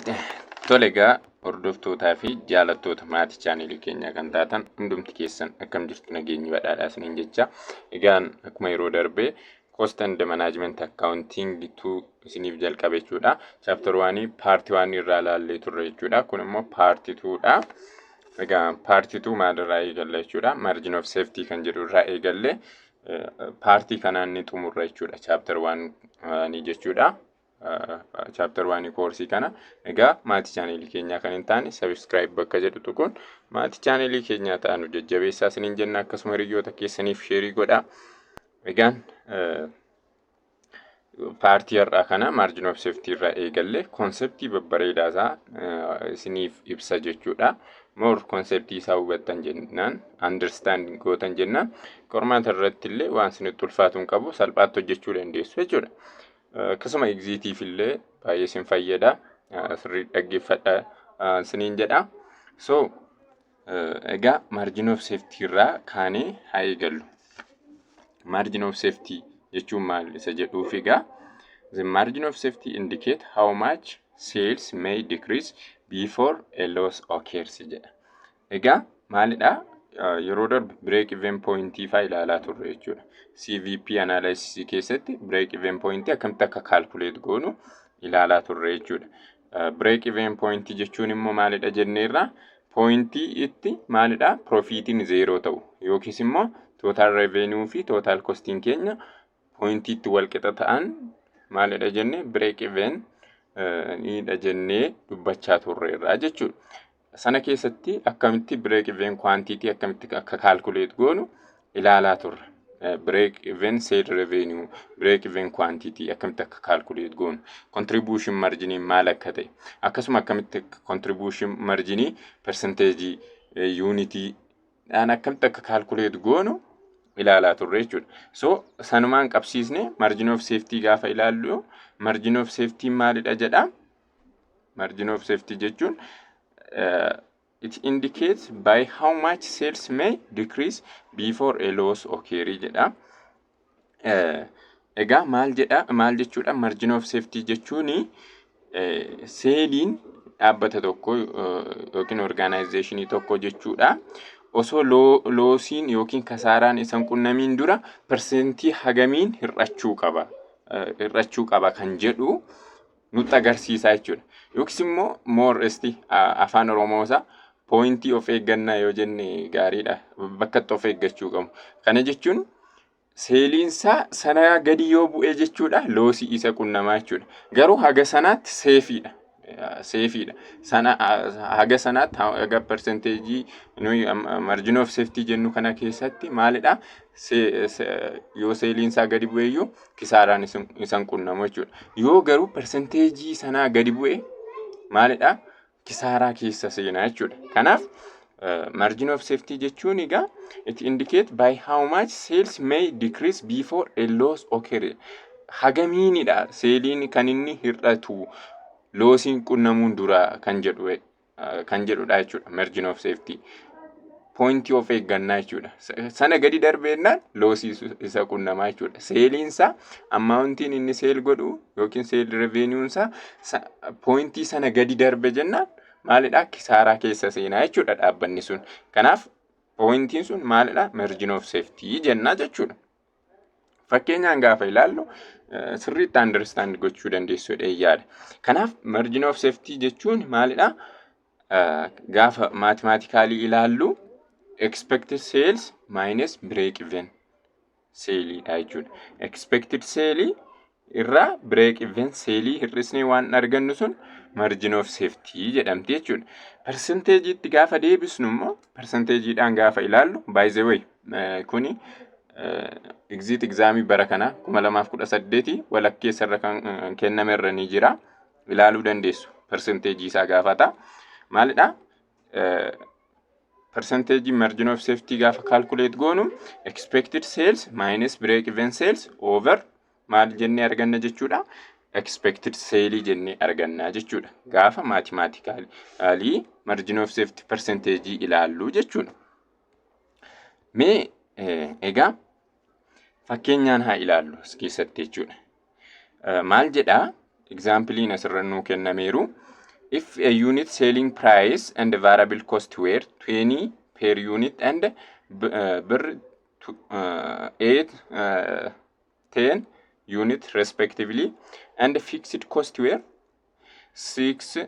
Tole egaa, hordoftootaa fi jaalattoota maatii chaanelii keenyaa kan taatan hundumti keessan, akkam jirtu? Nageenyi badhaadhaa isiniin jecha. Egaan akkuma yeroo darbee Cost and Management Accounting 2 isiniif jalqabe jechuudha. Chapter 1 part 1 irraa ilaallee turre jechuudha. Kun immoo part 2 dha. Egaa part 2 maalirraa eegalla jechuudha? Margin of safety kan jedhu irraa eegalle partii kanaan ni xumurra jechuudha. Chapter 1 jechuudha. Chapter 1 koorsii kana. Egaa maatii chaanelii keenyaa kan hin taane subscribe bakka jedhu tuquun maatii chaanelii keenyaa ta'an jajjabeessaa isiniin jenna. Akkasuma hiriyoota keessaniif share godhaa. Egaan partii har'aa kana margin of safety irraa eegalle conceptii babbareedaa isaa isiniif ibsa jechuudha. More conceptii isaa hubattan jennaan, understand gootan jennaan, qormaata irratti illee waan isinitti ulfaatu hin qabu, salphaatti hojjechuu dandeessu jechuudha. Akkasuma exitiif illee baay'ee isin fayyada. Sirrii dhaggeeffadha isiniin jedha. So egaa margin of safety irraa kaanee haa eegallu. Margin of safety jechuun maal isa jedhuuf, egaa the margin of safety indicate how much sales may decrease before a loss occurs jedha. Egaa maalidha? Yeroo darbe break even pointii faa ilaalaa turre jechuudha. CVP analysis keessatti break even pointii akkamitti akka calculate goonu ilaalaa turre jechuudha. Break even pointii jechuun immoo maalidha jenneerra? Pointii itti maalidha, profitiin zero ta'u yookiis immoo total revenue fi total costiin keenya pointii itti wal qixa ta'an maalidha jenne? Break even niidha jennee dubbachaa turreerra jechuudha. Sana keessatti akkamitti break even quantity akkamitti akka calculate goonu ilaalaa turre. Break even sale revenue, break even quantity akkamitti akka calculate goonu, contribution marginii maal akka ta'e, akkasuma akkamitti contribution marginii percentage unitii dhaan akkamitti akka calculate goonu ilaalaa turre jechuudha. So sanumaan qabsiisne margin of safety gaafa ilaallu, margin of safety maalidha jedha? Margin of safety jechuun it indicates by how much sales may decrease before a loss occur jedha. Egaa maal jedha, maal jechuudha? Margin of safety jechuun saleiin dhaabbata tokko yookiin organizationii tokko jechuudha. Osoo lossiin yookiin kasaaraan isan qunnamiin dura percentii hagamiin hir'achuu qaba kan jedhu nutti agarsiisa jechuudha. Yookiis immoo more esti afaan Oromoo isaa pointii of eeggannaa yoo jenne gaariidha. Bakka itti of eeggachuu qabu. Kana jechuun saleiinsaa sana gadi yoo bu'e jechuudha, lossii isa qunnamaa jechuudha. Garuu haga sanaatti safeiidha. Safeiidha. Sana haga sanaatti, haga percentageii nuyi margin of safety jennu kana keessatti maalidha? Yoo saleiinsaa gadi bu'eyyuu kisaaraan isan qunnamu jechuudha. Yoo garuu percentageii sanaa gadi bu'e maalidha? Kisaaraa keessa seenaa jechuudha. Kanaaf margin of safety jechuun egaa it indicate by how much sales may decrease before a loss occur. Hagamiinidha saleiin kan inni hir'atu lossiin qunnamuun dura kan jedhudha jechuudha margin of safety. Pointii of eeggannaa jechuudha. Sana gadi darbeennaan lossii isa qunnamaa jechuudha. Saleiinsaa, amountiin inni sale godhu yookiin sale revenueunsaa pointii sana gadi darbe jennaan maalidha? Kisaaraa keessa seenaa jechuudha dhaabbanni sun. Kanaaf pointiin sun maalidha? Margin of safety jennaa jechuudha. Fakkeenyaan gaafa ilaallu sirriitti understand gochuu dandeessu jedhee yaada. Kanaaf margin of safety jechuun maalidha? Gaafa mathematically ilaallu expected sales minus break even saleiidha jechuudha. Expected sale irraa break even saleii hir'isnee waan argannu sun margin of safety jedhamti jechuudha. Percentageiitti gaafa deebisnu immoo, percentageiidhaan gaafa ilaallu, by the way, kuni exit examii bara kana 2018 walakkeessa irra kan kenname irra ni jira. Ilaaluu dandeessu. Percentageii isaa gaafata. Maalidha? Percentageii margin of safety gaafa calculate goonu expected sales minus break even sales over maal jennee arganna jechuudha? Expected sale jennee arganna jechuudha. Gaafa mathematically margin of safety percentage ilaallu jechuudha. Mee egaa fakkeenyaan haa ilaallu as keessatti jechuudha. Maal jedhaa? Exampleiin asirra nuu kennameeru. If a unit selling price and variable cost were 20 per unit and birr 8 10 unit respectively and fixed cost were 6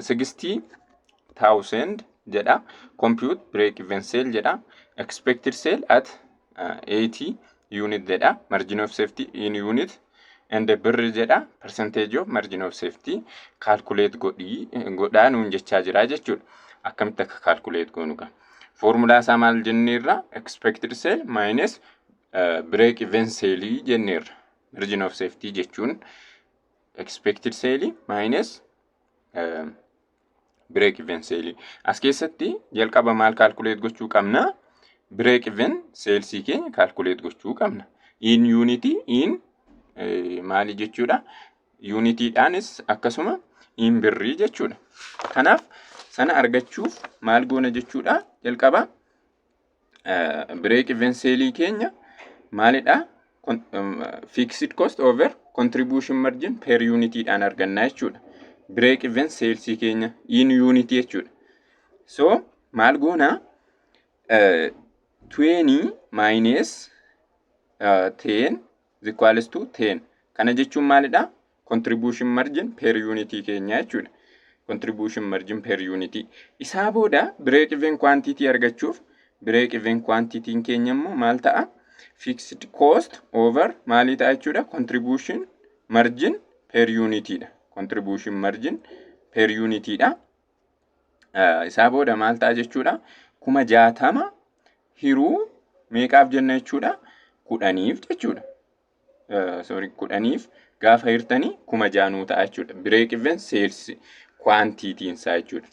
60,000 jedha. Compute break even sale jedha. Expected sale at 80 unit jedha. Margin of safety in unit and birr jedha. Percentage of margin of safety calculate godhii godhaa nuun jechaa jira jechuudha. Akkamitti akka calculate goonu qaba. Foormulaa isaa maal jenneerra? Expected sale minus break even sale jenneerra. Margin of safety jechuun expected sale minus break even sale. As keessatti jalqaba maal calculate gochuu qabna? Break even sales keenya calculate gochuu qabna. In unit, in maali jechuudha? Unitiidhaanis akkasuma in birrii jechuudha. Kanaaf sana argachuuf maal goona jechuudha? Jalqaba break even sale keenya maalidha? Fixed cost over contribution margin per unitiidhaan argannaa jechuudha. Break even sales keenya in unit jechuudha. So maal goona? 20 minus 10 is equals to 10. Kana jechuun maalidha? Contribution margin per unit keenya jechuudha. Contribution margin per unit. Isaa booda break even quantity argachuuf break even quantity keenya immoo maal ta'a? Fixed cost over maalii ta'a jechuudha? Contribution margin per unit dha. Contribution margin per unit dha. Isaa booda maal ta'a jechuudha? 60,000 hiruu meeqaaf jenna jechuudha? 10f jechuudha. Sorry, 10f gaafa hirtanii 6,000 nuu ta'a jechuudha. Break even sales quantityin isaa jechuudha.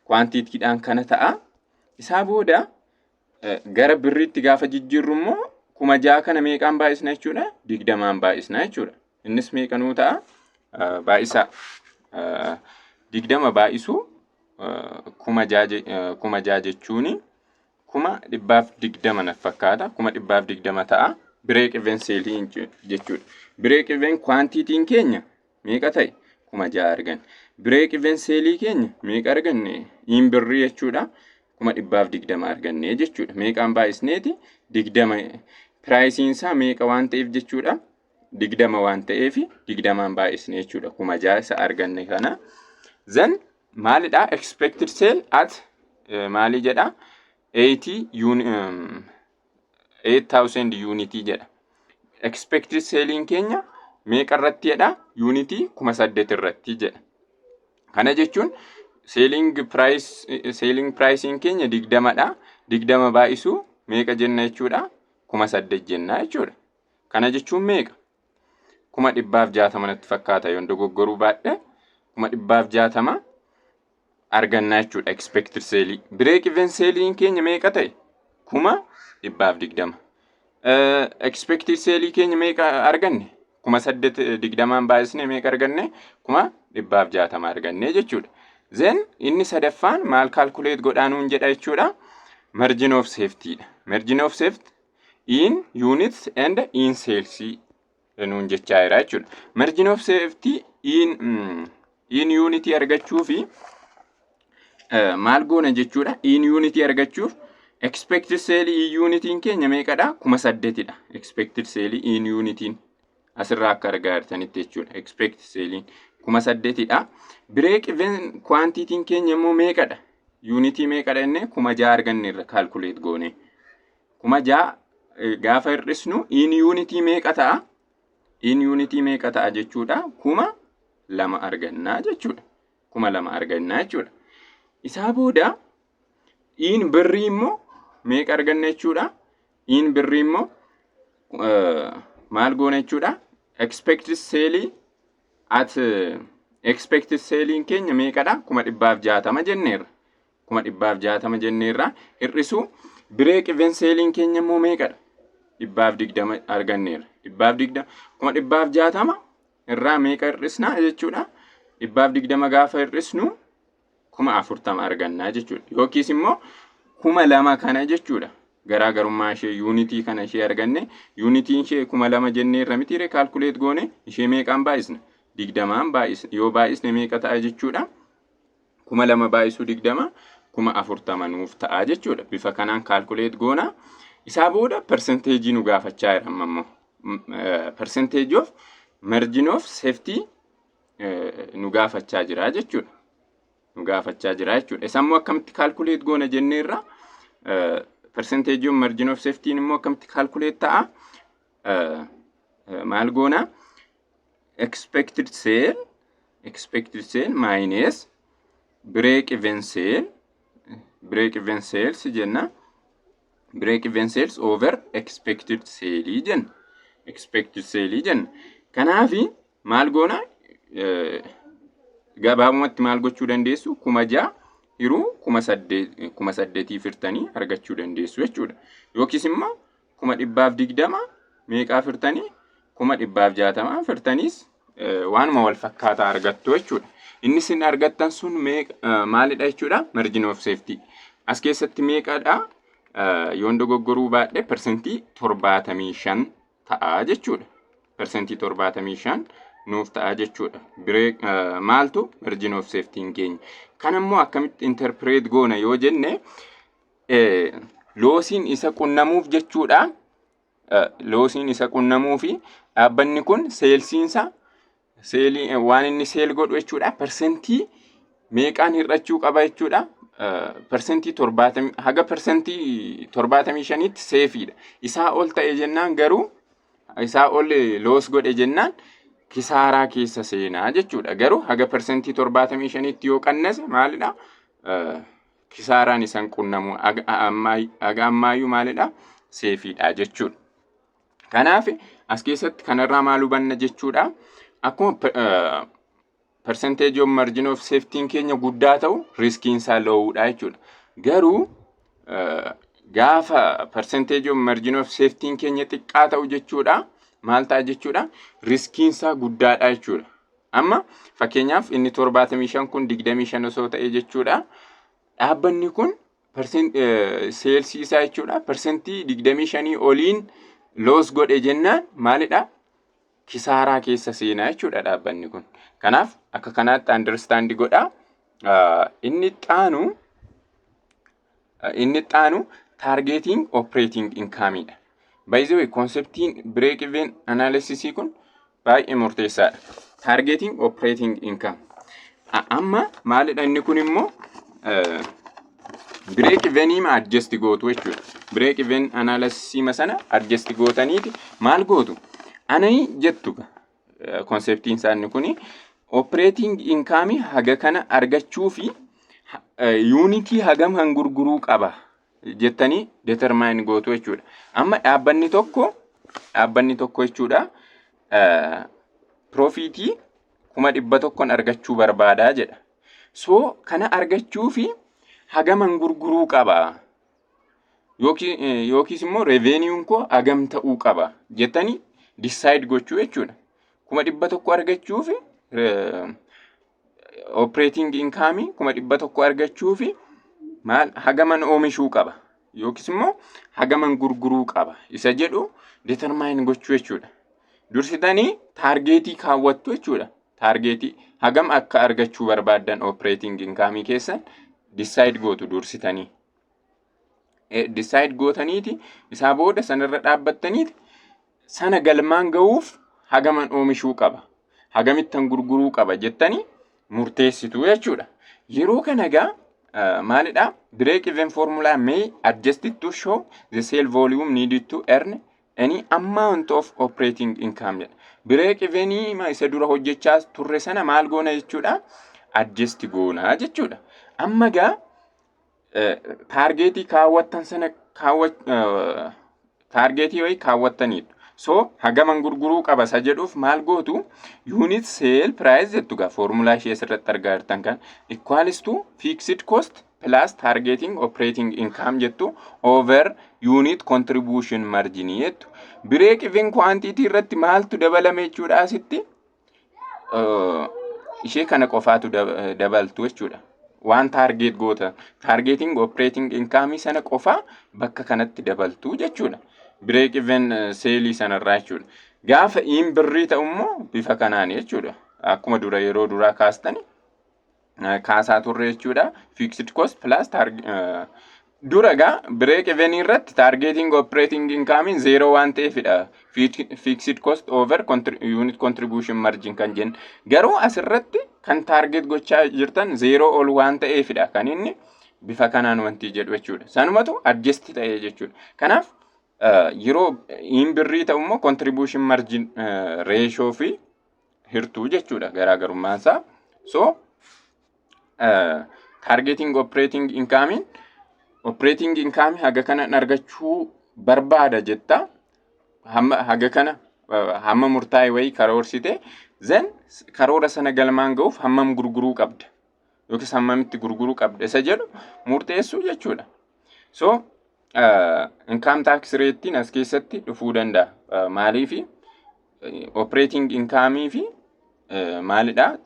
Quantitydhaan kana ta'a. Isaa booda gara birriitti gaafa jijjiirru immoo 6,000 kana meeqaan baay'isna jechuudha? 20n baay'isna jechuudha. Innis meeqa nuu ta'a? Baay'isaa 20 baay'isuu 6,000 jechuuni 120,000 na fakkaata. 120,000 ta'a. Break even sale jechuudha. Break even quantityin keenya meeqa ta'e? 6,000 arganne. Break even sale keenya meeqa arganne? In birrii jechuudha. 120,000 arganne jechuudha. Meeqaan baay'isneeti? 20. Priceiin isaa meeqa waan ta'eef jechuudha? 20 waan ta'eef 20n baay'isne jechuudha. 6,000 isa arganne kana. Then maalidha? Expected sale at maali jedha? 80 8000 unit jedha. Expected salein keenya meeqa irratti jedha? Unitii 8,000 irratti jedha. Kana jechuun selling price, selling priceiin keenya 20dha. 20 baay'isuu meeqa jenna jechuudha? 8,000 jenna jechuudha. Kana jechuun meeqa? 160,000 natti fakkaata, yoon dogoggoruu baadhe 160,000 arganna jechuudha expected sale. Break even salein keenya meeqa ta'e? 120,000. Expected sale keenya meeqa arganne? 8,000 20n baay'isne meeqa arganne? 160,000 arganne jechuudha. Then inni sadaffaan maal calculate godhaa nuun jedha jechuudha? Margin of safety dha. Margin of safety in units and in sales nuun jechaa jira jechuudha. Margin of safety in unit argachuu fi maal goona jechuudha? In unit argachuuf expected sale in unitiin keenya meeqadha? 8,000dha. Expected sale in unitiin asirraa akka argaa jirtanitti jechuudha. Expected sale 8,000dha. Break even quantityin keenya immoo meeqadha? Unitii meeqadha inni? 6,000 arganneerra calculate goone. 6,000 gaafa hir'isnu in unitii meeqa ta'a? In unitii meeqa ta'a jechuudha? 2,000 argannaa jechuudha. 2,000 argannaa jechuudha. Isaa booda in birrii immoo meeqa arganna jechuudha? In birrii immoo maal goona jechuudha? Expected sale at expected salein keenya meeqadha? 160,000 jenneerra. 160,000 jenneerra. Hir'isuu break even salein keenya immoo meeqadha? 120 arganneerra. 120, 160,000 irraa meeqa hir'isnaa jechuudha? 120 gaafa hir'isnu 40,000 argannaa jechuudha. Yookiis immoo 2,000 kana jechuudha. Garaagarummaa ishee unitii kana ishee arganne, unitiin ishee 2,000 jenneerra mitiire? Calculate goone ishee meeqaan baay'isna? 20n baay'isna. Yoo baay'isne meeqa ta'a jechuudha? 2000 baay'isuu 20 40,000 nuuf ta'a jechuudha. Bifa kanaan calculate goona. Isaa booda percentage nu gaafachaa jira amma immoo. Percentage of margin of safety nu gaafachaa jira jechuudha. Nu gaafachaa jira jechuudha. Isa immoo akkamitti calculate goona jenneerra? Percentage of margin of safety immoo akkamitti calculate ta'a? Maal goona? Expected sale minus break even sales jenna. Break even sales over expected sale jenna. Expected sale jenna. Kanaafi maal goona? Gabaabumatti maal gochuu dandeessu? 6000 hiruu 8,000 firtanii argachuu dandeessu jechuudha. Yookiis immoo 120,000 meeqaa firtanii? 160,000 firtaniis waanuma wal fakkaataa argattu jechuudha. Inni isin argattan sun maalidha jechuudha? Margin of safety. As keessatti meeqadha? Yoon dogoggoruu baadhe 75% ta'a jechuudha. 75% nuuf ta'a jechuudha. Biree maaltu margin of safety keenya. Kan immoo akkamitti interpret goona yoo jenne, lossiin isa qunnamuuf jechuudha. Lossiin isa qunnamuu fi dhaabbanni kun salesiinsa sale waan inni sell godhu jechuudha. Persentii meeqaan hir'achuu qaba jechuudha? 70% haga 75%tti safeiidha. Isaa ol ta'e jennaan garuu, isaa ol loss godhe jennaan kisaaraa keessa seenaa jechuudha. Garuu haga 75%tti yoo qannase maalidha? Kisaaraan isan qunnamu haga ammaayyuu maalidha? Safeiidha jechuudha. Kanaaf as keessatti kanarraa maal hubanna jechuudha? Akkuma percentage of margin of safety keenya guddaa ta'u, riskiin isaa lowudha jechuudha. Garuu gaafa percentage of margin of safety keenya xiqqaa ta'u jechuudha. Maal ta'a jechuudha? Riskiin isaa guddaadha jechuudha. Amma fakkeenyaaf inni 75 kun 25 osoo ta'e jechuudha. Dhaabbanni kun salesii isaa jechuudha. 25% oliin loss godhe jennaan maalidha? Kisaaraa keessa seenaa jechuudha dhaabbanni kun. Kanaaf akka kanaatti understand godha. Inni xaanu targeting operating income dha. By the way, conceptiin break even analysis kun baay'ee murteessaadha. Targeting operating income. Amma maalidha inni kun immoo? Break evenii ma adjust gootu jechuudha. Break even analysis ma sana adjust gootaniiti maal gootu? Anai jettu conceptiin isaa inni kuni operating income haga kana argachuu fi unitii hagam han gurguruu qaba jettanii determine gootu jechuudha. Amma dhaabbanni tokko jechuudha profitii 100,000 argachuu barbaadaa jedha. So kana argachuu fi hagaman gurguruu qaba yookiis immoo revenueun koo hagam ta'uu qaba jettanii decide gochuu jechuudha. 100,000 argachuu fi operating income 100,000 argachuu fi maal hagaman oomishuu qaba yookiis immoo hagaman gurguruu qaba isa jedhu determine gochuu jechuudha. Dursitanii targetii kaawwattu jechuudha. Targetii hagam akka argachuu barbaaddan operating income keessan decide gootu dursitanii. Decide gootaniiti isaa booda sanarra dhaabbattaniiti sana galmaan ga'uuf hagaman oomishuu qaba, hagamittan gurguruu qaba jettanii murteessitu jechuudha. Yeroo kana egaa maalidha? Break even formula may adjusted to show the sale volume needed to earn any amount of operating income jedha. Break evenii isa dura hojjechaa turre sana maal goona jechuudha? Adjust goona jechuudha. Amma egaa targetii kaawwattan sana targetii wayii kaawwattaniidha. So hagaman gurguruu qaba isa jedhuuf maal gootu? Unit sale price jettu gaa foormulaa ishee asirratti argaa jirtan kan equals to fixed cost plus targeting operating income jettu over unit contribution margin jettu. Break even quantity irratti maaltu dabalame jechuudha asitti? Ishee kana qofaatu dabaltu jechuudha. Waan target goota targeting operating income sana qofaa bakka kanatti dabaltu jechuudha. Break even saleii sanarraa jechuudha. Gaafa in birrii ta'u immoo bifa kanaan jechuudha. Akkuma dura yeroo duraa kaastani Kaasaa turre jechuudha. Fixed cost plus dura gaa break even irratti targeting operating income zero waan ta'eefidha. Fixed cost over unit contribution margin kan jennu. Garuu asirratti kan target gochaa jirtan zero ol waan ta'eefidha kan inni bifa kanaan wanti jedhu jechuudha. Sanumatu adjust ta'ee jechuudha. Kanaaf yeroo in birrii ta'u immoo contribution margin ratio fi hirtuu jechuudha garaagarummaan isaa. So targeting operating income, operating income haga kana argachuu barbaada jetta, hamma haga kana hamma murtaa'e wayii karoorsite, then karoora sana galmaan ga'uuf hammam gurguruu qabda yookiis hammamitti gurguruu qabda isa jedhu murteessuu jechuudha. So income tax rate'n as keessatti dhufuu danda'a. Maaliifi operating income fi maalidha,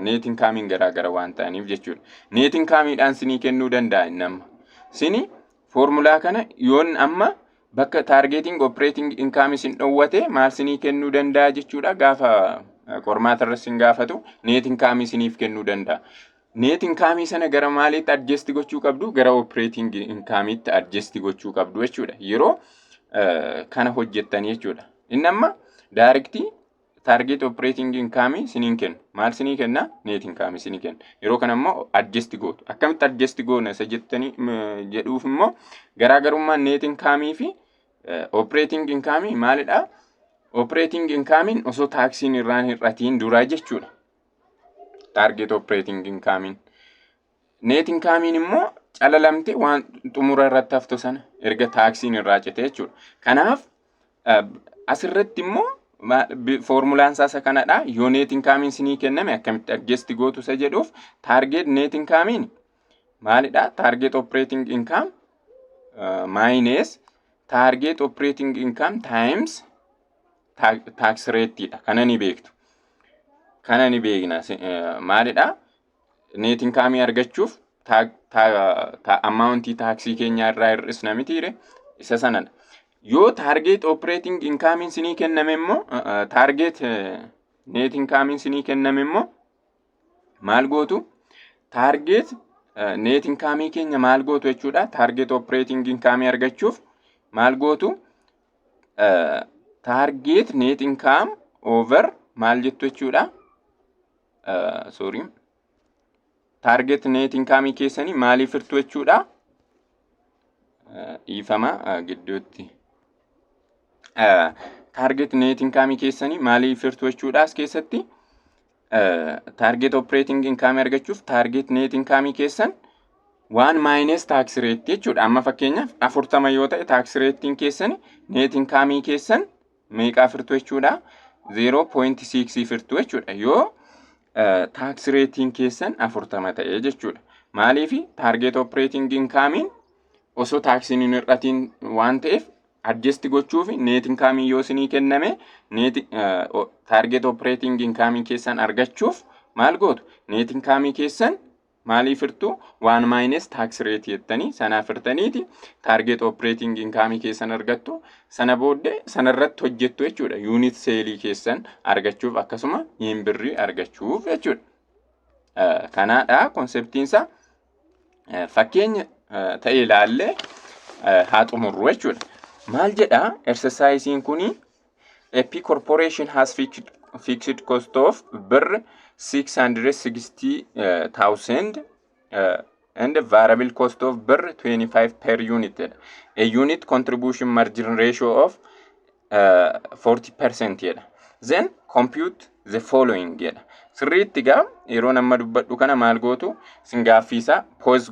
net income garaagara waan ta'aniif jechuudha. Net income'dhaan sinii kennuu danda'a inni amma. Sini foormulaa kana yoon amma bakka targeting operating income isin dhowwate maal sinii kennuu danda'a jechuudha? Gaafa qormaata irra sin gaafatu net income isiniif kennuu danda'a. Net income sana gara maaliitti adjust gochuu qabdu? Gara operating income'itti adjust gochuu qabdu jechuudha. Yeroo kana hojjettanii jechuudha. Inni amma direct target operating income isiniin kennu. Maal sinii kenna? Net income isinii kenna. Yeroo kana immoo adjust gootu. Akkamitti adjust goona isa jettanii jedhuuf immoo garaagarummaan net income fi operating income maalidha? Operating income osoo taaksiin irraan hir'atiin duraa jechuudha. Target operating income. Net income immoo calalamte waan xumura irratti haftu sana erga taaksiin irraa cite jechuudha. Kanaaf asirratti immoo foormulaan isaa isa kanadha. Yoo net income isinii kenname akkamitti adjust gootu isa jedhuuf target net income maalidha? Target operating income minus target operating income times tax rate dha. Kana ni beektu. Kana ni beekna. Maalidha? Net income argachuuf amountii taaksii keenyaa irraa hir'isna mitiire? Isa sanadha. Yoo target operating income isinii kenname immoo, target net income isinii kenname immoo maal gootu? Target net income keenya maal gootu jechuudha? Target operating income argachuuf maal gootu? Target net income over maal jettu jechuudha? Sorry. Target net income keessanii maaliif hirtu jechuudha? Dhiifama gidduutti. Target net income keessanii maaliif hirtu jechuudha as keessatti? Target operating income argachuuf target net income keessan one minus tax rate jechuudha. Amma fakkeenyaaf 40 yoo ta'e tax rate'n keessan, net income keessan meeqaaf hirtu jechuudha? 0.6 hirtu jechuudha. Yoo tax rate'n keessan 40 ta'e jechuudha. Maaliif? Target operating income osoo taaksiin hin hir'atiin waan ta'eef adjust gochuuf net income yoo isinii kenname, net target operating income keessan argachuuf maal gootu? Net income keessan maaliif hirtu? One minus tax rate jettanii sanaaf hirtaniiti target operating income keessan argattu. Sana booddee sanarratti hojjettu jechuudha, unit saleii keessan argachuuf akkasuma in birrii argachuuf jechuudha. Kanaadha conceptiinsa. Fakkeenya ta'e ilaallee haa xumurru jechuudha. Maal jedha exerciseiin kuni? AP Corporation has fixed cost of birr 660,000 and variable cost of birr 25 per unit jedha. A unit contribution margin ratio of 40% jedha. Then compute the following jedha. Sirriitti gaa yeroo nama dubbadhu kana maal gootu? Sin gaaffiisaa pause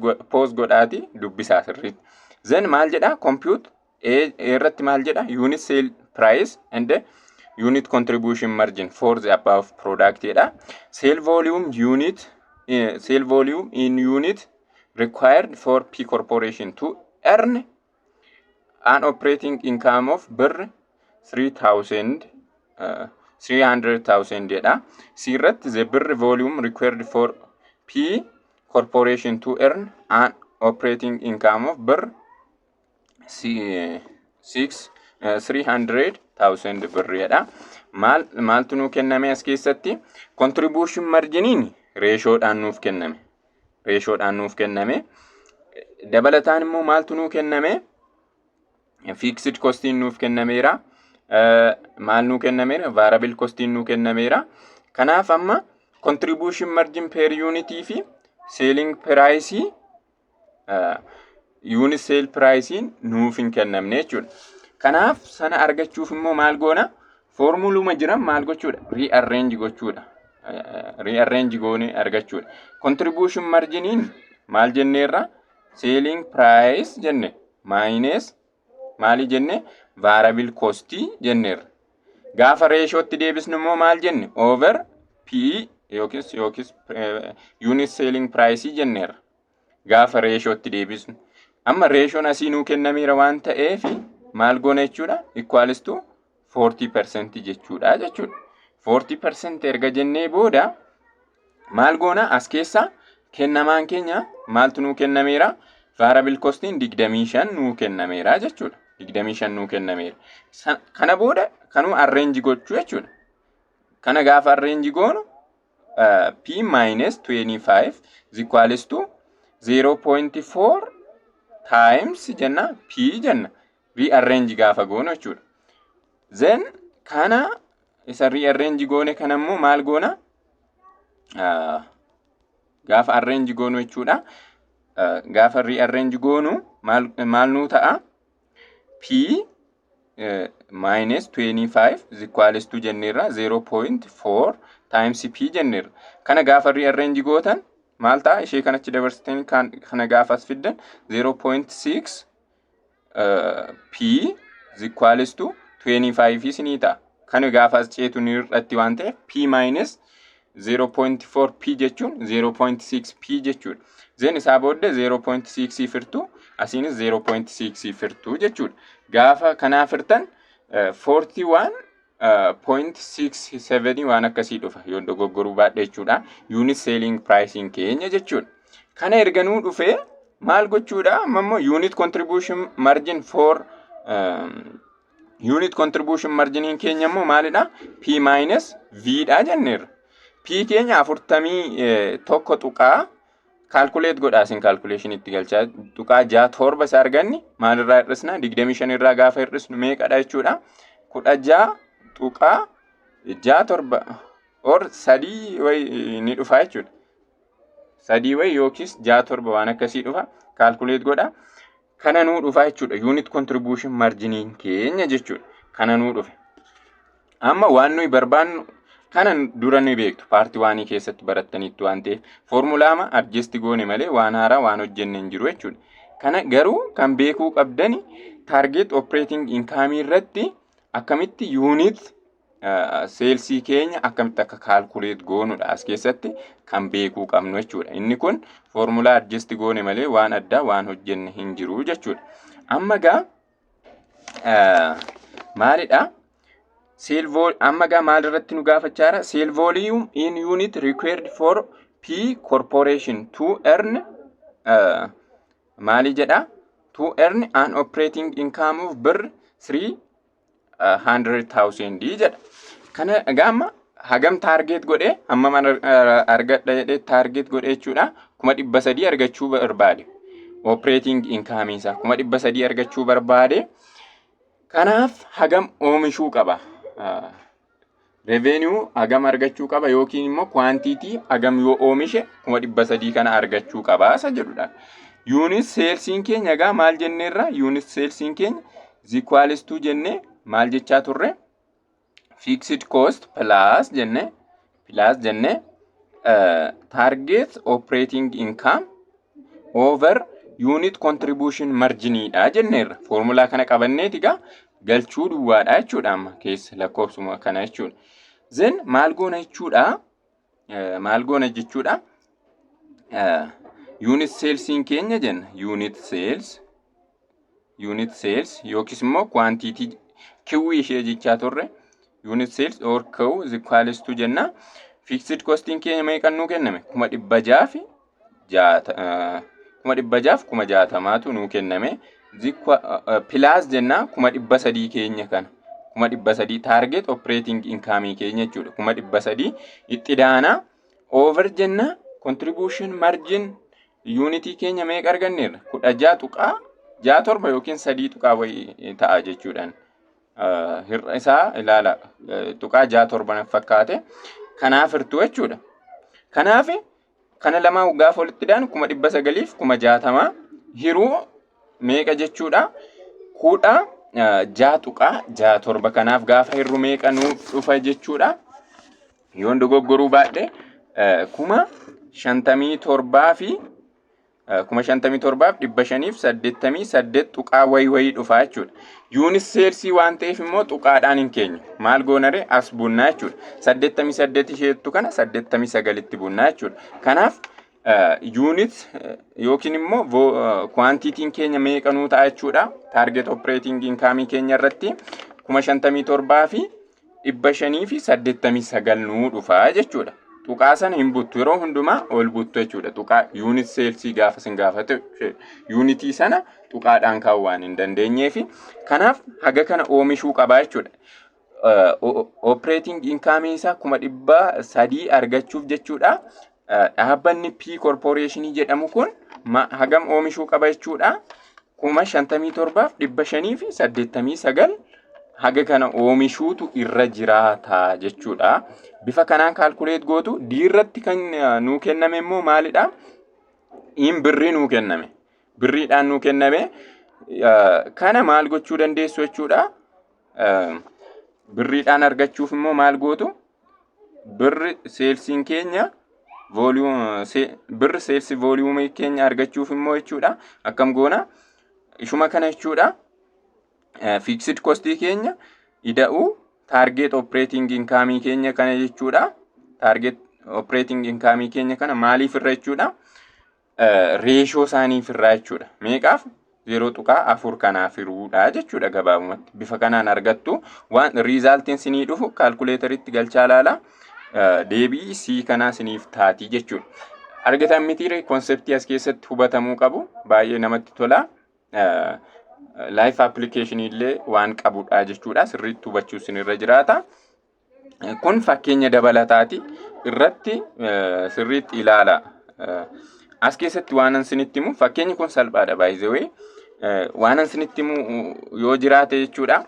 godhaati dubbisaa sirriitti. Then maal jedha? Compute A irratti maal jedha? Unit sale price and unit contribution margin for the above product jedha. Sale volume in unit required for P corporation to earn an operating income of birr 3000 300,000 jedha. C irratti the birr volume required for P corporation to earn an operating income of birr 6 300,000 birr jedha. Maal maaltu nuu kenname as keessatti? Contribution marginiin Ratiodhaan nuuf kenname. Ratiodhaan nuuf kenname. Dabalataan immoo maaltu nuu kenname? Fixed costiin nuuf kennameera. Maal nuu kennameera? Variable costiin nuu kennameera. Kanaaf amma contribution margin per unit fi selling price, unit sale price nuuf hin kennamne jechuudha. Kanaaf sana argachuuf immoo maal goona? Foormuluma jiran maal gochuudha? Rearrange gochuudha. Rearrange goonee argachuudha. Contribution marginiin maal jenneerra? Selling price jenne minus maali jenne? Variable cost jenneerra. Gaafa ratiotti deebisnu immoo maal jenne? Over P yookiis unit selling price jenneerra. Gaafa ratiotti deebisnu. Amma ration asii nuu kennameera waan ta'eef maal goona jechuudha? Equals to 40% jechuudha. 40% erga jennee booda maal goona? As keessa kennamaan keenya maaltu nuu kennameera? Variable costiin 25 nuu kennameera jechuudha. 25 nuu kennameera. Kana booda kanuu arrange gochuu jechuudha. Kana gaafa arrange goonu P minus 25 is equals to 0.4 times jenna, P jenna, rearrange gaafa goonu jechuudha. Then kana isa rearrange goone kana immoo maal goona? Gaafa arrange goonu jechuudha. Gaafa rearrange goonu maal nuu ta'a? P minus 25 is equals to jenneerra, 0.4 times P jenneerra. Kana gaafa rearrange gootan maal ta'a? Ishee kanatti dabarsitanii kana gaafa as fiddan 0.6 P is equals to 25 isinii ta'a. Kana gaafa as ceetu ni hir'atti waan ta'eef P minus 0.4 P jechuun 0.6 P jechuudha. Then isaa booddee 0.6 firtuu, asiinis 0.6 firtuu jechuudha. Gaafa kanaa firtan 41.67 waan akkasii dhufa yoo dogoggoruu baadhe jechuudha. Unit selling pricing keenya jechuudha. Kana erga nuu dhufee maal gochuudha? Amma immoo unit contribution margin for unit contribution marginiin keenya immoo maalidha? P minus V dha jenneerra. P keenya 41 tuqaa, calculate godhaa isin, calculation itti galchaa, tuqaa 67 isa arganni maalirraa hir'isna? 25 irraa gaafa hir'isnu meeqadha jechuudha? 16.67 or sadii wayi ni dhufa jechuudha. Sadii wayi yookiis 67 waan akkasii dhufa, calculate godha. Kana nuu dhufa jechuudha. Unit contribution marginiin keenya jechuudha. Kana nuu dhufe. Amma waan nuyi barbaannu kana dura ni beektu, part oneii keessatti barattaniittu waan ta'eef foormulaama adjust goone malee waan haaraa waan hojjenne hin jiru jechuudha. Kana garuu kan beekuu qabdani target operating income irratti akkamitti unit salesii keenya akkamitti akka calculate goonudha as keessatti kan beekuu qabnu jechuudha. Inni kun foormulaa adjust goone malee waan addaa waan hojjenne hin jiru jechuudha. Amma gaa maalidha? Amma gaa maal irratti nu gaafachaa jira? Sale volume in unit required for P corporation to earn maali jedha? To earn an operating income of birr 300,000 jedha. Kana egaa amma hagam target godhee, hammam argadha jedhee target godhee jechuudha? 300,000 argachuu barbaade. Operating income isaa 300,000 argachuu barbaade. Kanaaf hagam oomishuu qaba? Revenue hagam argachuu qaba yookiin immoo quantity hagam yoo oomishe 300,000 kana argachuu qaba isa jedhudha. Unit salesiin keenya egaa maal jenneerra? Unit salesiin keenya is equals to jennee maal jechaa turre? Fixed cost plus jenne target operating income over unit contribution marginiidha jenneerra. Foormulaa kana qabanneeti egaa galchuu duwwaadha jechuudha amma keessa lakkoofsuma kana jechuudha. Then maal goona jechuudha? Maal goona jechuudha? Unit salesiin keenya jenna, unit sales yookiis immoo quantity Q ishee jechaa turre, unit sales or Q is equals to jenna. Fixed costiin keenya meeqan nuu kenname? 660,000tu nuu kenname. Plus jenna 300,000 keenya kana, 300,000 target operating income keenya jechuudha, 300,000 itti daana. Over jenna, contribution margin unitii keenya meeqa arganneerra? 16.67 yookiin sadii tuqaa wayii ta'a jechuudhaan. Hir'a isaa ilaala, tuqaa 67 fakkaate. Kanaaf hirtuu jechuudha. Kanaaf kana lamaan gaafa walitti daanu 960,000 hiruu meeqa jechuudha? 16.67. Kanaaf gaafa hirru meeqa nuuf dhufa jechuudha? Yoon dogoggoruu baadhe 57,000 fi 57,588 tuqaa wayii wayii dhufa jechuudha. Unit salesii waan ta'eef immoo tuqaadhaan hin keenyu. Maal goonare? As bunnaa jechuudha. 88 isheettu kana 89tti bunnaa jechuudha. Kanaaf unit yookiin immoo quantityn keenya meeqa nuu ta'a jechuudha? Target operating income keenya irratti 57,589 nuu dhufa jechuudha. Tuqaa sana hin buttu, yeroo hundumaa ol buttu jechuudha. Tuqaa unit salesii gaafa sin gaafate unitii sana tuqaadhaan kaa'uu waan hin dandeenyeefi, kanaaf haga kana oomishuu qabaa jechuudha. Operating income isaa 300,000 argachuuf jechuudha. Dhaabbanni P Corporation jedhamu kun hagam oomishuu qaba jechuudha? 57,589 haga kana oomishuutu irra jiraata jechuudha. Bifa kanaan calculate gootu. Diirratti kan nuu kenname immoo maalidha? In birrii nuu kenname. Birriidhaan nuu kenname. Kana maal gochuu dandeessu jechuudha? Birriidhaan argachuuf immoo maal gootu? Birri salesiin keenya, birri sales volumeii keenya argachuuf immoo jechuudha. Akkam goona? Ishuma kana jechuudha. Fixed costii keenya ida'uu target operating income keenya kana jechuudha. Target operating income keenya kana maaliif irra jechuudha? Ratio isaaniif irraa jechuudha. Meeqaaf? 0.4 kanaaf hiruudha jechuudha gabaabumatti. Bifa kanaan argattu. Waan resultiin sinii dhufu calculatoritti galchaa ilaala. Deebii sii kanaa siniif taatii jechuudha. Argatan mitiire? Conceptii as keessatti hubatamuu qabu baay'ee namatti tola. Life applicationii illee waan qabudha jechuudha. Sirriitti hubachuu sinirra jiraata. Kun fakkeenya dabalataati. Irratti sirriitti ilaala. As keessatti waan an sinitti himu, fakkeenyi kun salphaadha, by the way. Waan an sinitti himu yoo jiraate jechuudha.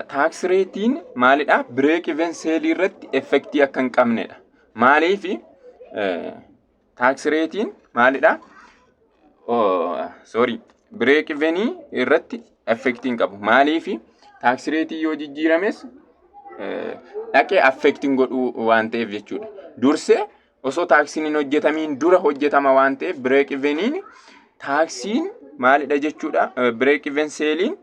Tax rateiin maalidha? Break even saleii irratti effectii akka hin qabnedha. Maaliifi tax rateiin maalidha? Sorry, break evenii irratti effectii hin qabu. Maaliifi tax rateii yoo jijjiirames dhaqee affectiin godhuu waan ta'eef jechuudha. Dursee osoo taxiin hin hojjetamiin dura hojjetama waan ta'eef, break eveniin taxiin maalidha jechuudha? Break even saleiin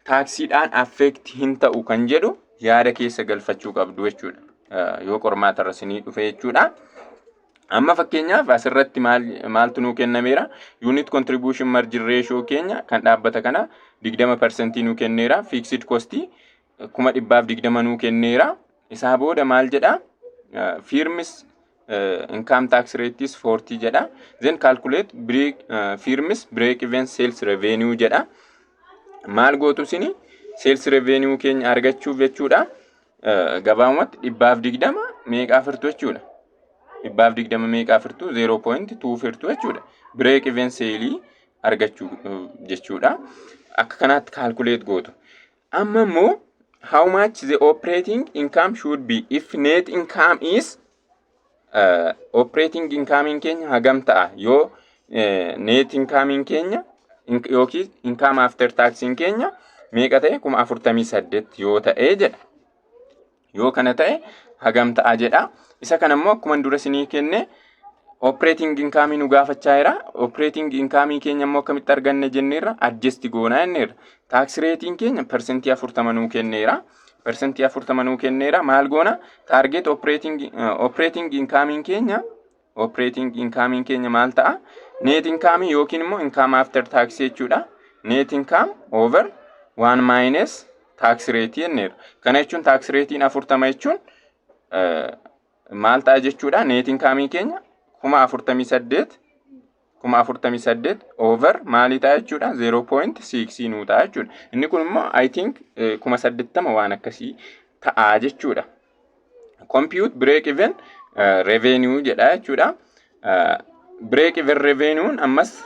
taxiidhaan affect hin ta'u kan jedhu yaada keessa galfachuu qabdu jechuudha. Yoo qormaata irra isinii dhufe jechuudha. Amma fakkeenyaaf asirratti maal maaltu nuu kennameera? Unit contribution margin ratio keenya kan dhaabbata kana 20% nuu kenneera. Fixed costii 120,000 nuu kenneera. Isaa booda maal jedha? Firm's income tax rate is 40 jedha. Then calculate firm's break even sales revenue jedha. Maal gootu sini sales revenue keenya argachuuf jechuudha? Gabaabumatti 120 meeqaaf hirtu jechuudha? 120 meeqaaf hirtu? 0.2 hirtu jechuudha. Break even saleii argachuu jechuudha. Akka kanaatti calculate gootu. Amma immoo how much the operating income should be if net income is operating income keenya hagam ta'a yoo net income keenya yookiin income after tax keenya meeqa ta'e? 48,000 yoo ta'e jedha. Yoo kana ta'e hagam ta'a jedha. Isa kana immoo akkuma dura isinii kenne, operating income nu gaafachaa jira. Operating income keenya immoo akkamitti arganne jenneerra? Adjust goonaa jenneerra. Tax rateiin keenya 40% nuu kenneera. 40% nuu kenneera. Maal goona? Target operating income keenya, operating income keenya maal ta'a? Net income yookiin immoo income after tax jechuudha. Net income over 1 minus tax rate jenneerra. Kana jechuun tax rateiin 40 jechuun maal ta'a jechuudha? Net income keenya 48,000, 48,000 over maalii ta'a jechuudha? 0.6 nuu ta'a jechuudha. Inni kun immoo I think 80,000 waan akkasii ta'a jechuudha. Compute break even Revenue jedha jechuudha. Break even revenuun ammas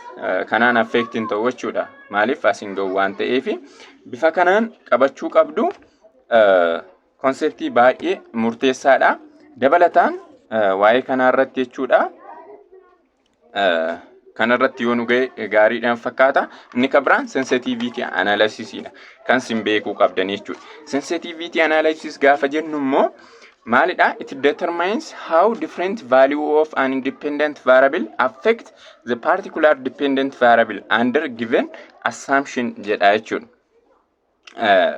kanaan affect hin ta'u jechuudha. Maaliif as hin ga'u waan ta'eef, bifa kanaan qabachuu qabdu. Conceptii baay'ee murteessaadha. Dabalataan waa'ee kanaa irratti jechuudha. Kanarratti yoo nu ga'e gaariidhaan fakkaata. Inni kan biraan sensitivity analysisidha. Kan sin beekuu qabdan jechuudha. Sensitivity analysis gaafa jennu immoo maalidha? It determines how different value of an independent variable affect the particular dependent variable under given assumption jedha jechuudha.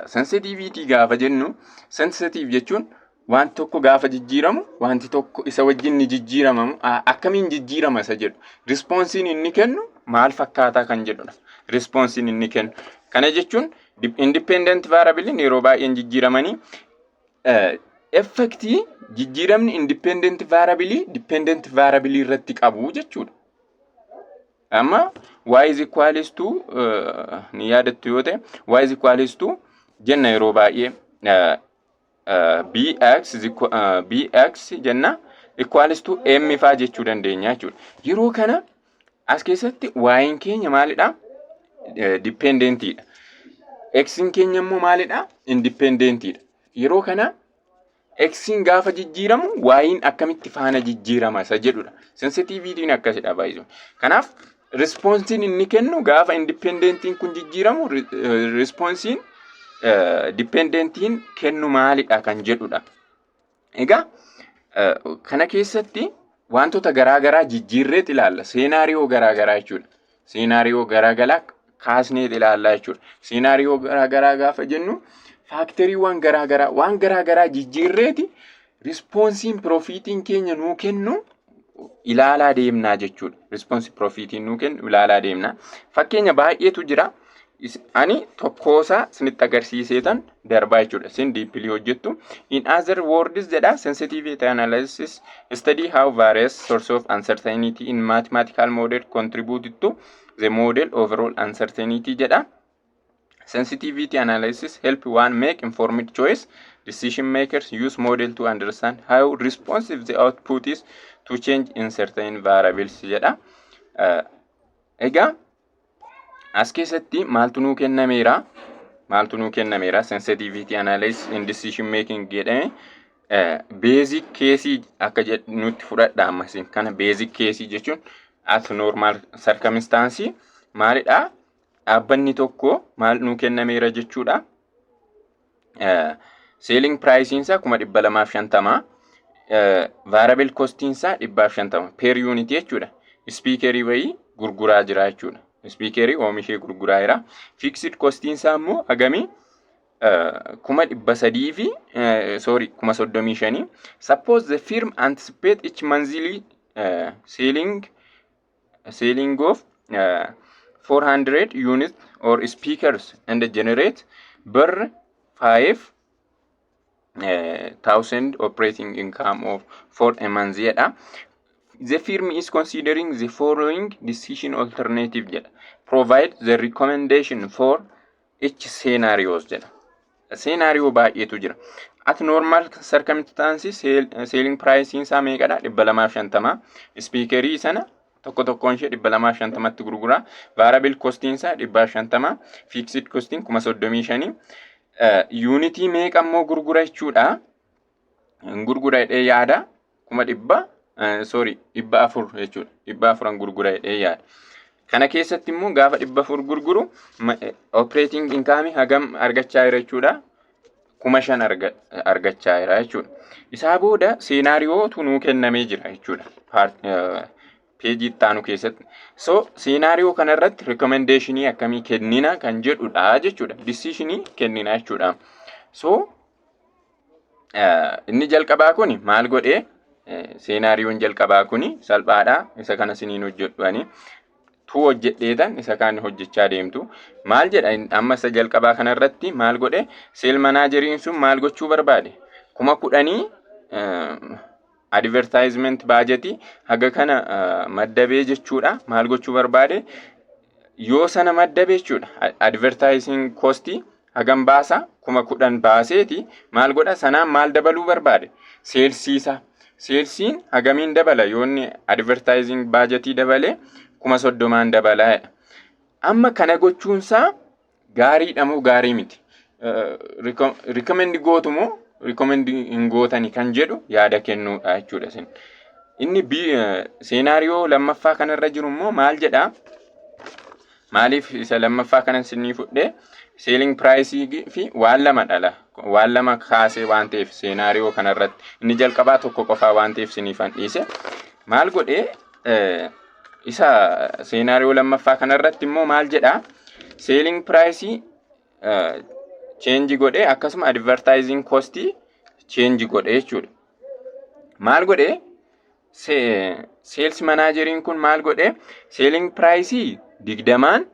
Sensitivity gaafa jennu, sensitive jechuun waan tokko gaafa jijjiiramu wanti tokko isa wajjin ni jijjiiramamu, akkamiin jijjiirama isa jedhu, responsiin inni kennu maal fakkaataa kan jedhudha. Responsiin inni kennu. Kana jechuun independent variable yeroo baay'een jijjiiramanii effectii jijjiiramni independent variable dependent variable irratti qabu jechuudha. Amma y is equals to, ni yaadattu yoo ta'e, y is equals to jenna yeroo baay'ee, bx jenna, equals to m faa jechuu dandeenya jechuudha. Yeroo kana as keessatti y'n keenya maalidha? Dependentiidha. X'n keenya immoo maalidha? Independentiidha. Yeroo kana x'n gaafa jijjiiramu y'n akkamitti faana jijjiirama isa jedhudha. Sensitivitiin akkasidha baay'isuu. Kanaaf responsiin inni kennu gaafa independentiin kun jijjiiramu responsiin dependentiin kennu maalidha kan jedhudha. Egaa kana keessatti wantoota garaa garaa jijjiirreet ilaalla. Scenario garaa garaa jechuudha. Scenario garaa garaa kaasneet ilaalla jechuudha. Scenario garaa garaa gaafa jennu factoriiwwan garaa garaa, waan garaa garaa jijjiirreeti responsiin profitiin keenya nuu kennu ilaalaa deemnaa jechuudha. Response profitiin nuu kennu ilaalaa deemnaa. Fakkeenya baay'eetu jira. Ani tokkoosaa isinitti agarsiiseetan darbaa jechuudha. Isin deeply hojjettu. In other words jedha, sensitivity analysis study how various source of uncertainty in mathematical model contribute to the model overall uncertainty jedha. Sensitivity analysis help one make informed choice. Decision makers use model to understand how responsive the output is to change in certain variables jedha. Egaa as keessatti maaltu nuu kennameera? Maaltu nuu kennameera? Sensitivity analysis in decision making jedhame basic case akka nutti fudhadha ammasin. Kana basic case jechuun at normal circumstance maalidha? Dhaabbanni tokko maal nuu kennameera jechuudha. Selling pricing isaa 250,000, variable costiin isaa 150 per unit jechuudha. Speakerii wayii gurguraa jira jechuudha. Speakerii oomishee gurguraa jira. Fixed costiin isaa immoo hagamii? 300,000 fi, sorry, 35,000. Suppose the firm anticipate each monthly selling of 400 units or speakers and generate birr 5 thousand operating income of for a month jedha. The firm is considering the following decision alternative jedha. Provide the recommendation for each scenarios jedha. Scenario baay'eetu jira. At normal circumstances selling price isaa meeqadha? 250. Speakerii sana tokko tokkoon ishee 250tti gurgura. Variable costiin isaa 150. Fixed costiin 35,000. Unitii meeqa immoo gurgura jechuudha? Gurgura jedhee yaada. 100,000, sorry, 400 jechuudha. 400 gurgura jedhee yaada. Kana keessatti immoo gaafa 400 gurguru operating income hagam argachaa jira jechuudha? 5,000 argachaa jira jechuudha. Isaa booda scenariotu nuu kennamee jira jechuudha. Pageii itti aanu keessatti. So scenario kanarratti recommendationii akkamii kennina kan jedhudha jechuudha. Decisionii kennina jechuudha. So inni jalqabaa kuni maal godhee? Scenarioon jalqabaa kuni salphaadha. Isa kana siniin hojjedhu ani. Tuu hojjedheetan isa kaan hojjechaa deemtu. Maal jedha amma isa jalqabaa kanarratti maal godhe? Sales manageriin sun maal gochuu barbaade? 10,000 advertisement budgetii haga kana maddabee jechuudha. Maal gochuu barbaade? Yoo sana maddabe jechuudha. Advertising costii hagam baasa? 10,000 baaseeti maal godha? Sanaan maal dabaluu barbaade? Salesiisa. Salesiin hagamiin dabala? Yoo inni advertising budgetii dabale 30,000n dabalaadha. Amma kana gochuunsaa gaariidha moo gaarii miti? Recommend gootu moo recommend hin gootani kan jedhu yaada kennuudha jechuudha isin. Inni scenario lammaffaa kanarra jiru immoo maal jedhaa? Maaliif isa lammaffaa kana isinii fudhee? Selling price fi waan lama dhala. Waan lama kaasee waan ta'eef, scenario kanarratti inni jalqabaa tokko qofaa waan ta'eef isiniifan dhiise. Maal godhee? Isa scenario lammaffaa kanarratti immoo maal jedhaa? Selling price change godhee, akkasuma advertising cost change godhee jechuudha. Maal godhee? Sales manageriin kun maal godhee? Selling price 20n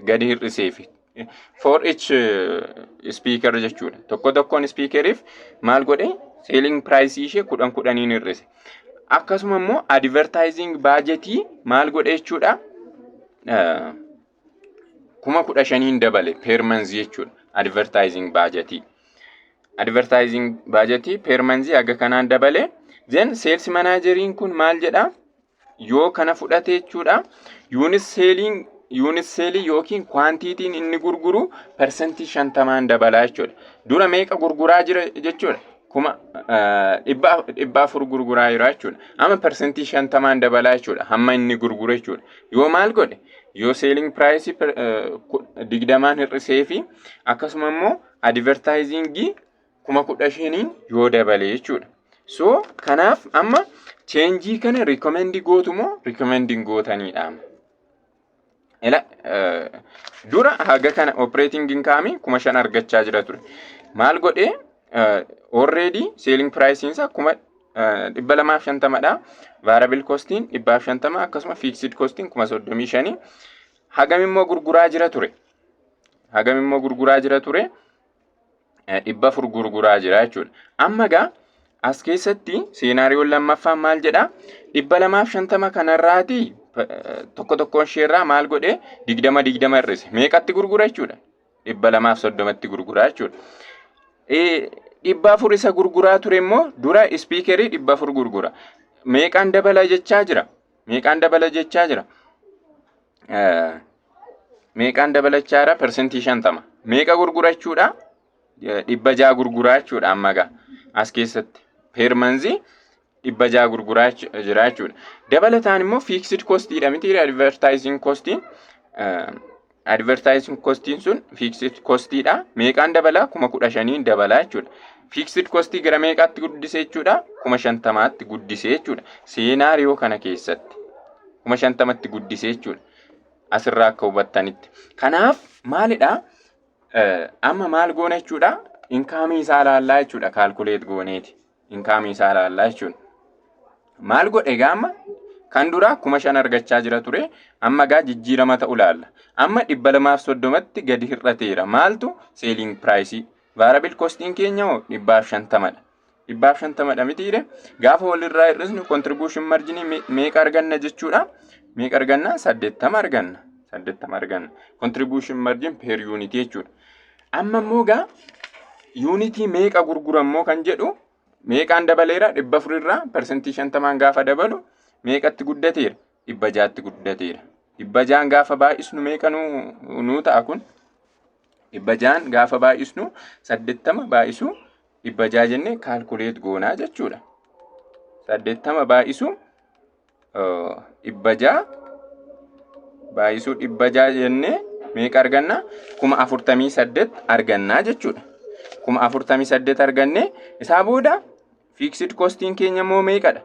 gadi hir'iseefi. For each speaker jechuudha. Tokko tokkoon speakeriif maal godhee? Selling price ishee 10 10n hir'ise. Akkasuma immoo advertising budgetii maal godhe jechuudha? 15,000n dabale per month jechuudha. Advertising budgetii. Advertising budgetii per month haga kanaan dabale. Then sales manageriin kun maal jedhaa? Yoo kana fudhate jechuudha. Unit selling, unit saleii yookiin quantityn inni gurguru 50%n dabalaa jechuudha. Dura meeqa gurguraa jira jechuudha? 400,000 gurguraa jira jechuudha. Amma 50%n dabalaa jechuudha. Hamma inni gurguru jechuudha. Yoo maal godhe? Yoo selling price 20n hir'isee fi akkasuma immoo advertisingii 15,000n yoo dabale jechuudha. So kanaaf amma changeii kana recommend gootu moo recommend hin gootanidha? Ila dura haga kana operating income 5,000 argachaa jira ture. Maal godhee? Already selling price isaa 250,000dha. Variable costiin 150, akkasuma fixed costiin 35,000. Hagam immoo gurguraa jira ture? Hagam immoo gurguraa jira ture? 400 gurguraa jira jechuudha. Amma gaa as keessatti scenarioon lammaffaan maal jedhaa? 250 kanarraatii tokko tokkoon isheerraa maal godhee? 20 20 hir'ise. Meeqatti gurgura jechuudha? 230tti gurguraa jechuudha. 400 isa gurguraa ture immoo, dura speakerii 400 gurgura. Meeqaan dabala jechaa jira? Meeqaan dabala jechaa jira? Meeqaan dabalachaa jira? 50%. Meeqa gurgura jechuudha? 600 gurguraa jechuudha amma gaa as keessatti. Per monthii 600 gurguraa jira jechuudha. Dabalataan immoo fixed costiidha miti advertising costiin? Advertising costiin sun fixed costiidha. Meeqaan dabala? 15,000n dabala jechuudha. Fixed costii gara meeqaatti guddise jechuudha? 50,000tti guddise jechuudha. Scenario kana keessatti 50,000tti guddise jechuudha. Asirraa akka hubattanitti. Kanaaf maalidha? Amma maal goona jechuudha? Incomeii isaa ilaallaa jechuudha, calculate gooneeti. Incomeii isaa ilaallaa jechuudha. Maal godhe gaama? Kan duraa 5,000 argachaa jira ture. Amma gaa jijjiirama ta'u laalla. Amma 230tti gadi hir'ateera. Maaltu? Selling priceii. Variable costiin keenya hoo 150dha. 150dha mitiire? Gaafa walirraa hir'isnu contribution marginii meeqa arganna jechuudha? Meeqa arganna? 80 arganna. 80 arganna. Contribution margin per unit jechuudha. Amma immoo gaa unitii meeqa gurgurammoo kan jedhu, meeqaan dabaleera? 400rraa 50%n gaafa dabalu meeqatti guddateera? 600tti guddateera. 600n gaafa baay'isnu meeqa nuu ta'a kun? 600n gaafa baay'isnu, 80 baay'isuu 600 jennee calculate goonaa jechuudha. 80 baay'isuu 600 baay'isuu 600 jennee meeqa arganna? 48,000 argannaa jechuudha. 48,000 argannee isaa booda fixed costiin keenya immoo meeqadha?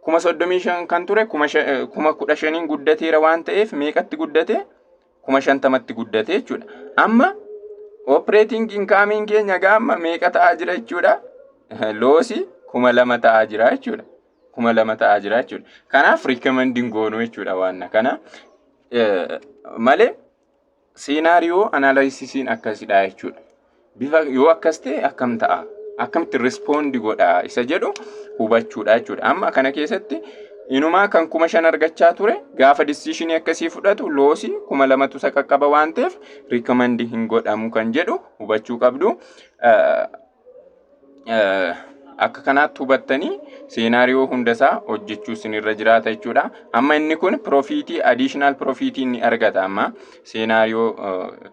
35,000 kan ture 15,000n guddateera waan ta'eef meeqatti guddate? 50,000tti guddate jechuudha. Amma operating incomeiin keenya gaama meeqa ta'aa jira jechuudha? Lossii 2,000 ta'aa jira jechuudha. 2,000 ta'aa jira jechuudha. Kanaaf recommendiin goonuu jechuudha waan kana malee scenario analysisiin akkasidha jechuudha. Bifa yoo akkas ta'e akkam ta'a? Akkamitti respond godha isa jedhu hubachuudha jechuudha. Amma kana keessatti inumaa kan 5,000 argachaa ture gaafa decisionii akkasii fudhatu lossii 2,000tu isa qaqqaba waan ta'eef recommend hin godhamu kan jedhu hubachuu qabdu. Akka kanaatti hubattanii scenario hundasaa hojjechuu isinirra jiraata jechuudha. Amma inni kun profitii, additional profitii inni argata. Amma scenario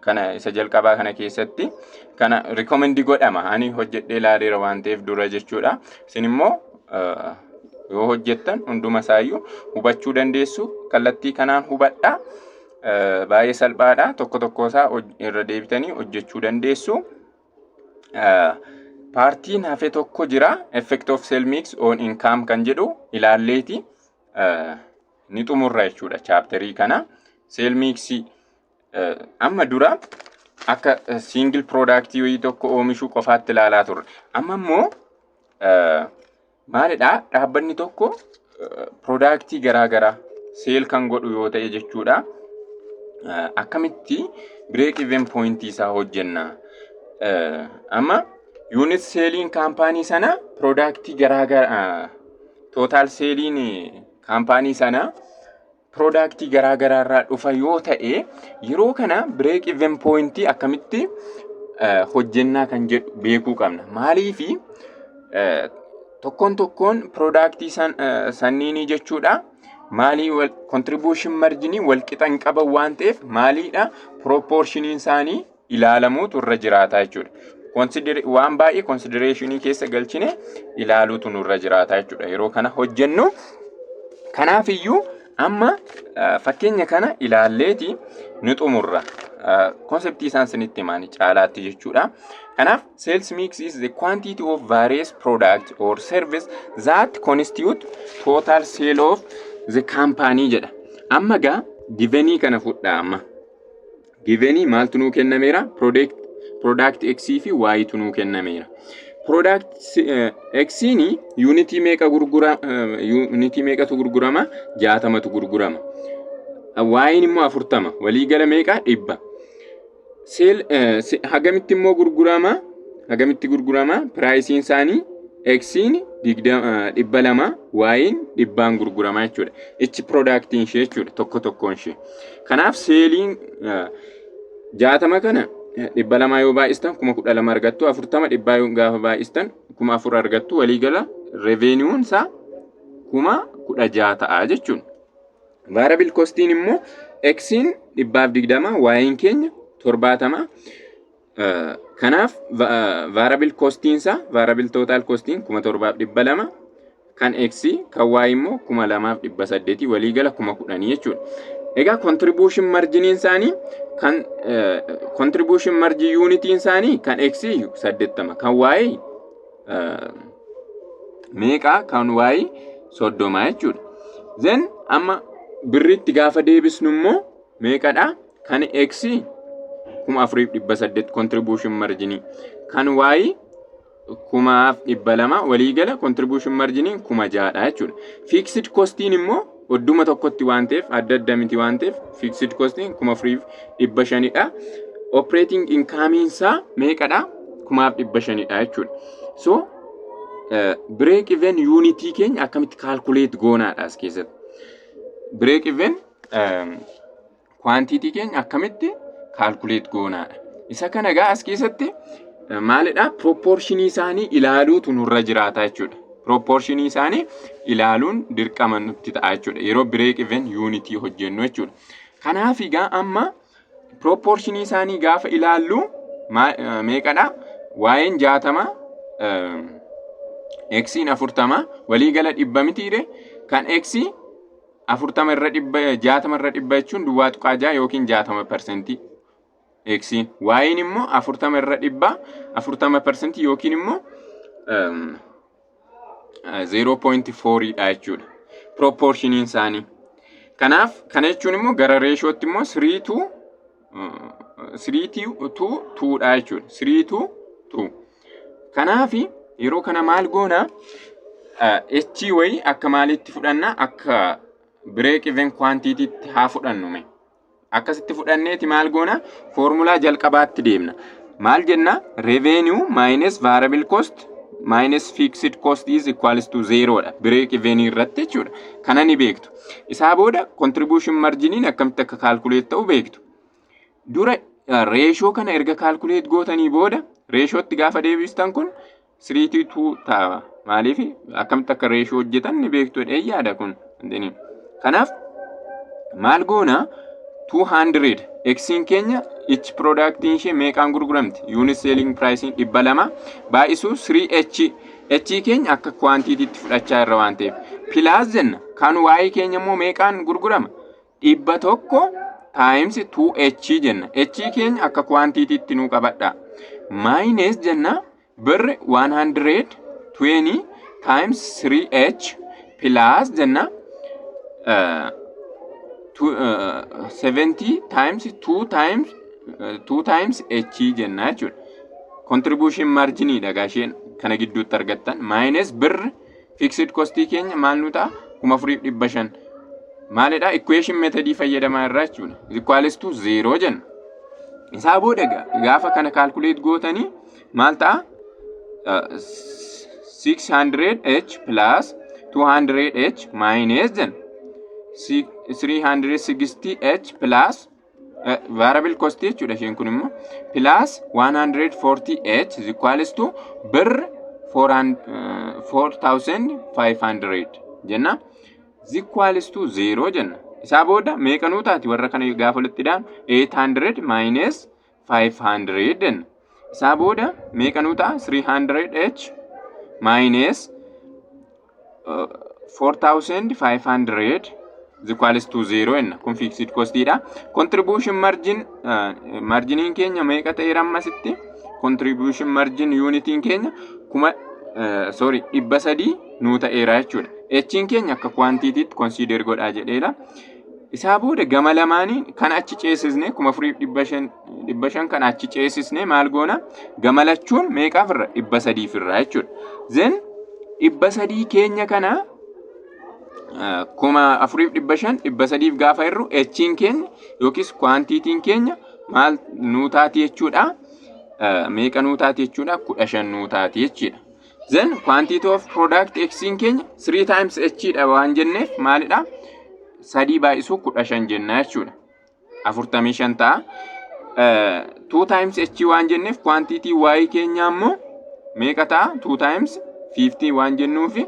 kana isa jalqabaa kana keessatti kana recommend godhama. Ani hojjedhee ilaaleera waan ta'eef dura jechuudha. Isin immoo yoo hojjettan hunduma isaayyuu hubachuu dandeessu. Kallattii kanaan hubadhaa. Baay'ee salphaadha. Tokko tokko isaa irra deebitanii hojjechuu dandeessu. Partiin hafe tokko jira. Effect of sale mix on income kan jedhu ilaalleeti ni xumurra jechuudha chapterii kana. Sale mix amma dura akka single product wayii tokko oomishuu qofaatti ilaalaa turre. Amma immoo maalidhaa, dhaabbanni tokko productii garaa garaa sell kan godhu yoo ta'e jechuudha. Akkamitti break even point isaa hojjenna? Amma unit saleiin company sana productii garaa garaa, total saleiin company sana productii garaa garaa irraa dhufa yoo ta'e, yeroo kana break even point akkamitti hojjennaa kan jedhu beekuu qabna. Maaliifi, tokkoon tokkoon productii sanniinii jechuudha. Maalii, contribution marginii wal qixa hin qaban waan ta'eef, maaliidha, proportioniin isaanii ilaalamuutu irra jiraata jechuudha. Waan baay'ee considerationii keessa galchine ilaaluutu nurra jiraata jechuudha yeroo kana hojjennu. Kanaaf iyyuu amma fakkeenya kana ilaalleeti ni xumurra. Conceptii isaan sinitti himan caalaatti jechuudha. Kanaaf sales mix is the quantity of various products or service that constitute total sale of the company jedha. Amma gaa givenii kana fudhaa amma. Givenii maaltu nuu kennameera? Product X fi Y tu nuu kennameera. Product X'n unitii meeqa gurgura? Unitii meeqatu gurgurama? 60tu gurgurama. Y'n immoo 40. Waliigala meeqa? 100. Sale hagamitti immoo gurgurama? Hagamitti gurgurama? Priceiin isaanii X'n 200, Y'n 100n gurgurama jechuudha. Ichi productiin ishee jechuudha, tokko tokkoon ishee. Kanaaf saleiin 60 kana 200 yoo baay'istan 12,000 argattu. 40 dhibbaa yoo gaafa baay'istan 4,000 argattu. Waliigala revenueun isaa 16,000 ta'a jechuudha. Variable costiin immoo X'n 120, Y'n keenya 70. Kanaaf variable costiin isaa, variable total costiin 7,200 kan X, kan Y immoo 2,800, waliigala 10,000 jechuudha. Egaa contribution marginiin isaanii kan contribution margin unitiin isaanii kan X 80, kan Y meeqa? Kan Y 30 jechuudha. Then amma birriitti gaafa deebisnu immoo meeqadha? Kan X 4,800 contribution marginii, kan Y 2,200, waliigala contribution marginiin 6,000dha jechuudha. Fixed costiin immoo odduma tokkotti waan ta'eef, adda adda miti waan ta'eef, fixed costiin 4,500dha. Operating income isaa meeqadha? 5,500dha jechuudha. So break even unitii keenya akkamitti calculate goonaadha as keessatti? Break even quantity keenya akkamitti calculate goonaadha? Isa kana egaa as keessatti maalidha? Proportionii isaanii ilaaluutu nurra jiraata jechuudha. Proportionii isaanii ilaaluun dirqama nutti ta'a jechuudha, yeroo break even unitii hojjennu jechuudha. Kanaaf egaa amma proportionii isaanii gaafa ilaallu meeqadha? Y'n 60, X'n 40, waliigala 100 mitiire? Kan X 40 irra 100, 60 irra 100 jechuun 0.6 yookiin 60%. X'n Y'n immoo 40 irra 100, 40% yookiin immoo 0.4 dha jechuudha, proportioniin isaanii. Kanaaf kana jechuun immoo gara ratiootti immoo 3 to 3 to 2 dha jechuudha. 3 to 2. Kanaaf yeroo kana maal goona? H wayii akka maalitti fudhanna? Akka break even quantity haa fudhannu mee. Akkasitti fudhanneeti maal goona? Foormulaa jalqabaatti deemna. Maal jenna? Revenue minus variable cost minus fixed cost is equals to zero dha. Break even irratti jechuudha. Kana ni beektu. Isaa booda contribution marginiin akkamitti akka calculate ta'u beektu. Dura ratio kana erga calculate gootanii booda ratiootti gaafa deebistan kun 3 2 ta'a. Maaliif akkamitti akka ratio hojjetan ni beektu jedhee yaada kun. Kanaaf maal goona? 200 X'n keenya, each productiin ishee meeqaan gurguramti? Unit selling price 200 baay'isuu 3H. H keenya akka quantity fudhachaa irra waan ta'eef plus jenna. Kan Y keenya immoo meeqaan gurgurama? 100 times 2H jenna. H keenya akka quantity nuu qabadha. Minus jenna, birri 120 times 3H plus jenna, 70 times 2 times 2 times H jenna jechuudha. Contribution margin dha gaasheen kana gidduutti argattan. Minus birri fixed costii keenya maal nu ta'a? 4500. Maalidha? Equation methodii fayyadamaa irraa jechuudha. Equals to 0 jenna. Isaa booda gaafa kana calculate gootanii maal ta'a? 600H plus 200H minus jenna. 360H plus variable cost jechuudha isheen kun immoo, plus 140H is equals to birr 4500 jenna, is equals to 0 jenna. Isaa booda meeqa nuu taati warra kana gaafa walitti hidhaan? 800 minus 500 jenna. Isaa booda meeqa nuu ta'a? 300H minus 4500 is equals to 0 jenna. Kun fixed costiidha. Contribution margin, marginiin keenya meeqa ta'eera ammasitti? Contribution margin unitiin keenya kuma, sorry, 300 nuu ta'eera jechuudha. H'n keenya akka quantityitti consider godhaa jedheera. Isaa booda gama lamaanii kan achi ceesisne, 4500 kan achi ceesisne, maal goona? Gama lachuun meeqaaf irra? 300f irraa jechuudha. Then 300 keenya kana 4500 300f gaafa hirru, H'n keenya yookiis quantityn keenya maal nuu taati jechuudha? Meeqa nuu taati jechuudha? 15 nuu taati jechuudha. Then quantity of product X'n keenya 3 times H dha waan jenneef maalidha? Sadii baay'isuu 15 jenna jechuudha. 45 ta'a. 2 times H waan jenneef quantity Y keenya immoo meeqa ta'a? 2 times 15 waan jennuufi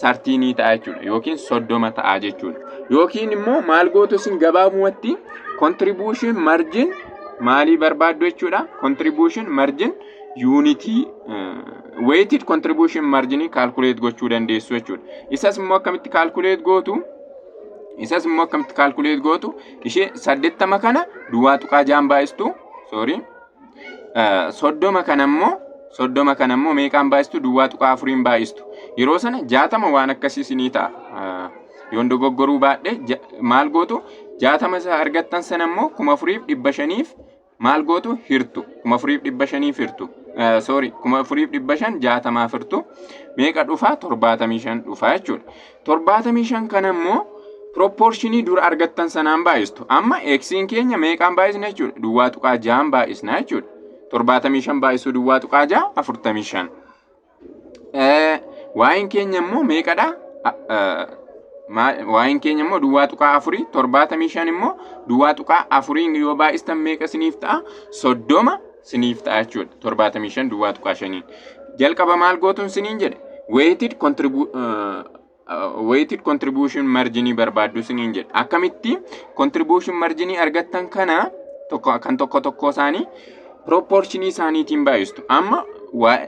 30 ta'a jechuudha. Yookiin 30 ta'a jechuudha. Yookiin immoo maal gootu isin gabaabumatti? Contribution margin maalii barbaaddu jechuudha? Contribution margin unitii, weighted contribution marginii calculate gochuu dandeessu jechuudha. Isas immoo akkamitti calculate gootu? Isas immoo akkamitti calculate gootu? Ishee 80 kana 0.6n baay'istu, sorry, 30 kana immoo, 30 kana immoo meeqaan baay'istu? 0.4n baay'istu. Yeroo sana 60 waan akkasii isinii ta'a. Yoon dogoggoruu baadhe maal gootu? 60 isa argattan sana immoo 4500f maal gootu? Hirtu. 4500f hirtu. Sorry, 4500 60f hirtu. Meeqa dhufa? 75 dhufa jechuudha. 75 kana immoo proportionii dura argattan sanaan baay'istu. Amma X'n keenya meeqaan baay'isna jechuudha? 0.6n baay'isna jechuudha. 75 baay'isuu 0.6, 45. Y'n keenya immoo meeqadha? Y'n keenya immoo 0.4, 75 immoo 0.4n yoo baay'istan meeqa isiniif ta'a? 30 siniif ta'a jechuudha. 75 0.5n. Jalqaba maal gootuun siniin jedhe? Weighted contribution marginii barbaaddu siniin jedhe. Akkamitti contribution marginii argattan kana tokko kan tokko tokko isaanii proportionii isaaniitiin baay'istu. Amma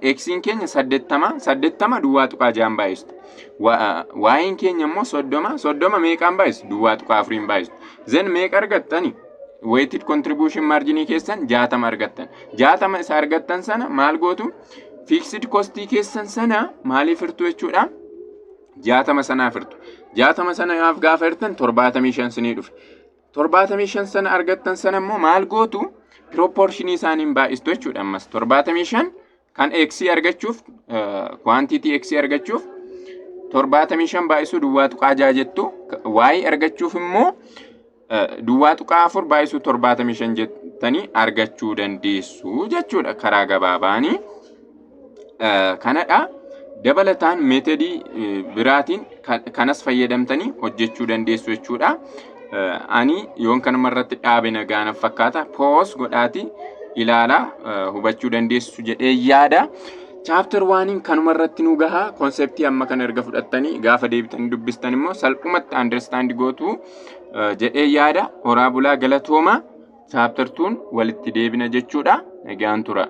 X'n keenya 80, 80 0.6n baay'istu. Y'n keenya immoo 30, 30 meeqaan baay'istu? 0.4n baay'istu. Then meeqa argattani? Weighted contribution marginii keessan 60 argattan. 60 isa argattan sana maal gootu? Fixed costii keessan sana maaliif hirtu jechuudha? 60 sanaaf hirtu. 60 sanaaf gaafa hirtan 75 sinii dhufe. 75 sana argattan sana immoo maal gootu? Proportionii isaaniin baay'istu jechuudha ammas. 75 kan X argachuuf, quantity X argachuuf 75 baay'isuu 0.6 jettu, Y argachuuf immoo 0.4 baay'isuu 75 jettanii argachuu dandeessu jechuudha karaa gabaabaanii. Kanadha. Dabalataan methodii biraatiin kanas fayyadamtanii hojjechuu dandeessu jechuudha. Ani yoon kanuma irratti dhaabe nagaa naaf fakkaata. Pause godhaati. Ilaalaa hubachuu dandeessu jedhee yaada. Chapter oneiin kanuma irratti nu gaha. Conceptii amma kana erga fudhattanii gaafa deebitanii dubbistan immoo salphumatti understand gootu jedhee yaada. Horaa bulaa, galatooma. Chapter twon walitti deebina jechuudha. Nagaan tura.